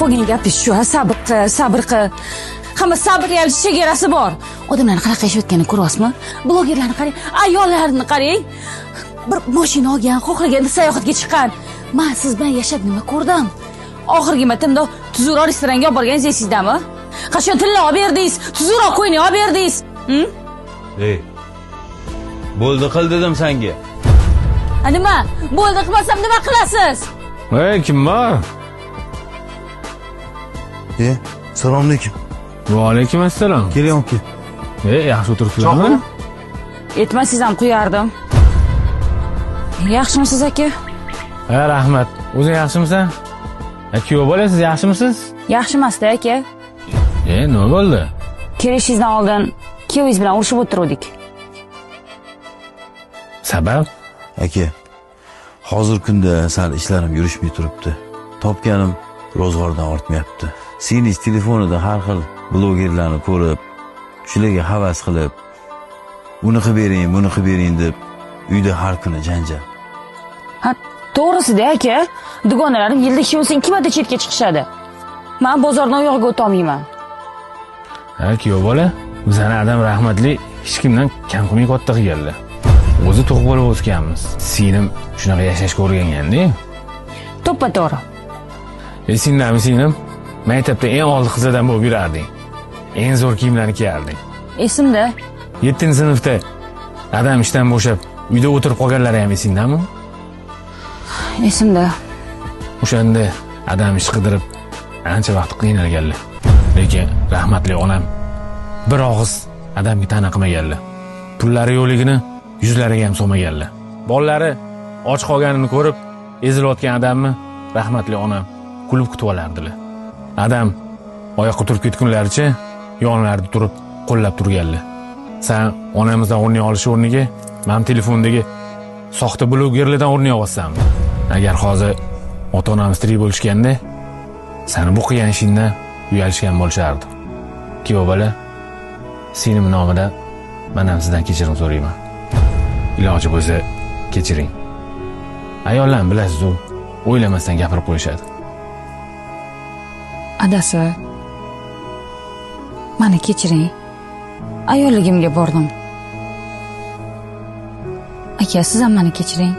Olgan gapingiz shu, ha, sabr qil, sabr qil. Hamma sabrni ham chegarasi bor. Odamlarni qanaqa yashayotganini ko'ryapsizmi? Blogerlarni qarang, ayollarni qarang. Bir mashina olgan, xohlaganda sayohatga chiqqan. Man siz bilan yashab nima ko'rdim? Oxirgi marta bundoq tuzukroq restoranga olib borganingiz esingizdami? Qachon tilla olib berdingiz, tuzukroq ko'ylak olib berdingiz? Ey, bo'ldi, qil dedim senga. A, nima? Bo'ldi qilmasam nima qilasiz? Ey, kim bor? E, assalomu alaykum. Va alaykum assalom. Keling, aka. Ey, yaxshi o'tiribsizlarmi? Aytmasangiz ham quyardim. Yaxshimisiz, aka? Ha, rahmat. O'zing yaxshimisan? Ha, kuyov bola, siz yaxshimisiz? Yaxshi emasda, aka. E, nima bo'ldi? Kelishingizdan oldin kuyovingiz bilan urushib o'tiruvdik. Sabab? Aka, hozir kunda sal ishlarim yurishmay turibdi. Topganim ro'zg'ordan ortmayapti. Singlingiz telefonida har xil blogerlarni ko'rib, shularga havas qilib, uni qilib bering, buni qilib bering deb uyda har kuni janjal. Ha, to'g'risida, aka, dugonalarim yilda hech bo'lmasa ikki marta chetga chiqishadi. Man bozordan u yog'iga o'tolmayman. Ha, kuyov bola, bizani adam rahmatli hech kimdan kam qilmay katta qilganlar. O'zi to'q bo'lib o'sganmiz. Singlim shunaqa yashashga o'rganganda. To'ppa to'g'ri. Esingdami, singlim? Maktabda eng oldi qizlardan bo'lib yurarding. Eng zo'r kiyimlarni kiyarding. Esimda. 7-sinfda adam ishdan bo'shab uyda o'tirib qolganlari ham esingdami? Esimda. O'shanda adam ish qidirib ancha vaqt qiynalganlar. Lekin rahmatli onam bir og'iz adamga ta'na qilmaganlar. Pullari yo'qligini yuzlariga ham solmaganlar. Bolalari och qolganini ko'rib ezilayotgan adamni rahmatli onam kulib kutib olardilar. Adam oyoqqa turib ketgunlaricha yonlarida turib qo'llab turganlar. San onamizdan o'rnak olish o'rniga mana telefondagi soxta blogerlardan o'rnak olyapsanmi? Agar hozir ota onamiz tirik bo'lishganda, sani bu qilgan ishingdan uyalishgan bo'lishardi. Kuyov bola, singlim nomidan man ham sizdan kechirim so'rayman. Iloji bo'lsa, kechiring. Ayollarni bilasiz-u, o'ylamasdan gapirib qo'yishadi. Adasi, mani kechiring, ayolligimga bordim. Aka, siz ham mani kechiring.